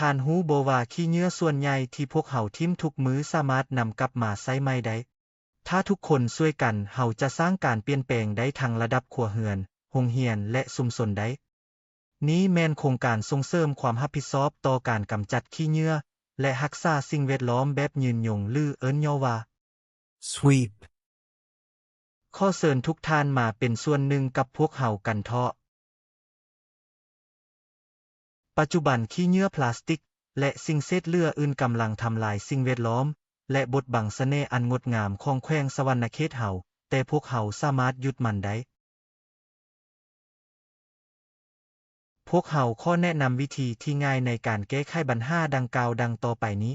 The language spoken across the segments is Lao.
ທ່ານຮູ້ບໍ່ວ່າຂີ້ເຫຍື້ອສ່ວນໃຫຍ່ທີ່ພວກເຮົາຖິ້ມທຸກມື້ສາມາດນຳກັບມາໃຊ້ໃໝ່ໄດ້? ຖ້າທຸກຄົນຊ່ວຍກັນ, ເຮົາຈະສ້າງການປ່ຽນແປງໄດ້ທັງລະດັບຄົວເຮືອນ, ໂຮງຮຽນ ແລະ ຊຸມຊົນໄດ້. ນີ້ແມ່ນໂຄງການສົ່ງເສີມຄວາມຮັບຜິດຊອບຕໍ່ການກຳຈັດຂີ້ເຫຍື້ອ ແລະ ຮັກສາສິ່ງແວດລ້ອມແບບຍືນຍົງ ຫຼື ເອີ້ນຫຍໍ້ວ່າ SWEEP. ຂໍເຊີນທຸກທ່ານມາເປັນສ່ວນໜຶ່ງກັບພວກເຮົາກັນເທາະ. ປັດຈຸບັນ, ຂີ້ເຫຍື້ອພລາສຕິກ ແລະ ສິ່ງເສດເຫຼືອອື່ນກຳລັງທຳລາຍສິ່ງແວດລ້ອມ ແລະ ບົດບັງສະເໜ່ອັນງົດງາມຂອງແຂວງສະຫວັນນະເຂດເຮົາ, ແຕ່ພວກເຮົາສາມາດຢຸດມັນໄດ້. ພວກເຮົາຂໍແນະນຳວິທີທີ່ງ່າຍໃນການແກ້ໄຂບັນຫາດັ່ງກ່າວດັ່ງຕໍ່ໄປນີ້.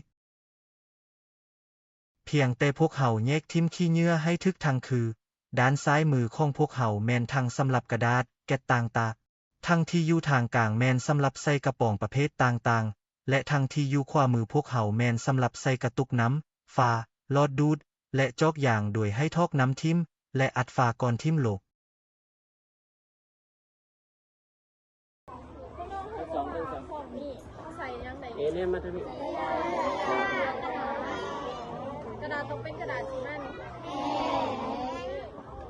ພຽງແຕ່ພວກເຮົາແຍກຖິ້ມຂີ້ເຫຍື້ອໃຫ້ຖືກຖັງ ຄື ດ້ານຊ້າຍມືຂອງພວກເຮົາແມ່ນຖັງສຳລັບກະດາດ, ແກັດຕ່າງໆ, ຖັງທີ່ຢູ່ທາງກາງແມ່ນສຳລັບໃສ່ກະປ໋ອງປະເພດຕ່າງໆ ແລະ ຖັງທີ່ຢູ່ຂວາມືພວກເຮົາແມ່ນສຳລັບໃສ່ກະຕຸກນ້ຳ, ຝາ, ຫຼອດດູດ ແລະ ຈອກຢາງ ໂດຍໃຫ້ຖອກນ້ຳຖິ້ມ ແລະ ອັດຝາກ່ອນຖິ້ມລົງ. ສອງ ໜຶ່ງ ສອງ ນີ້ໃສ່ຫຍັງໄດ້? ເອ ແນມມາທາງນີ້. ກະດາດຕ້ອງເປັນກະດາດທີ່ມັນ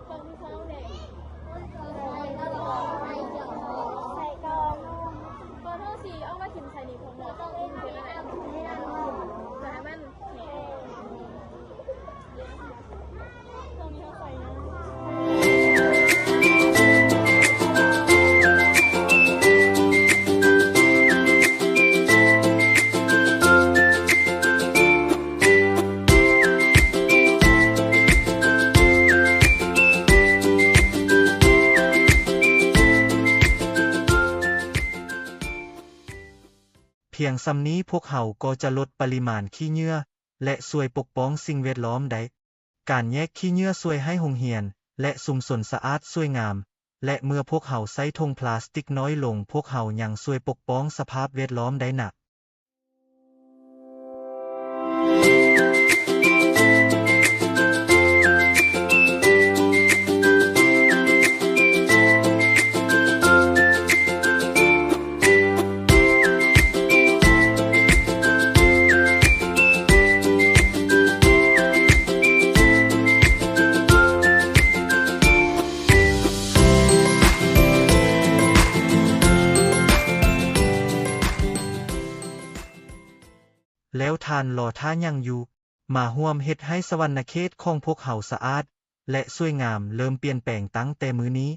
ຟອງທີ່ສອງເດ? ໃສ່ກ່ອນ. ກ່ອນເຮົາຊິເອົາມາຖິ້ມໃສ່ນີ້ ພວກເຮົາຕ້ອງເຮັດຈັ່ງໃດ? ເພື່ອໃຫ້ມັນແຫ້ງ. ພຽງສ່ຳນີ້ພວກເຮົາກໍຈະລົດປະລິມານຂີ້ເຫຍື້ອ ແລະ ຊ່ວຍປົກປ້ອງສິ່ງແວດລ້ອມໄດ້. ການແຍກຂີ້ເຫຍື້ອຊ່ວຍໃຫ້ໂຮງຮຽນ ແລະ ຊຸມຊົນສະອາດສວຍງາມ ແລະ ເມື່ອພວກເຮົາໃຊ້ຖົງພລາສຕິກນ້ອຍລົງ, ພວກເຮົາຍັງຊ່ວຍປົກປ້ອງສະພາບແວດລ້ອມໄດ້ນະ. ແລ້ວທ່ານລໍຖ້າຫຍັງຢູ່? ມາຮ່ວມເຮັດໃຫ້ສະຫວັນນະເຂດຂອງພວກເຮົາສະອາດ ແລະ ສວຍງາມ. ເລີ່ມປ່ຽນແປງຕັ້ງແຕ່ມື້ນີ້.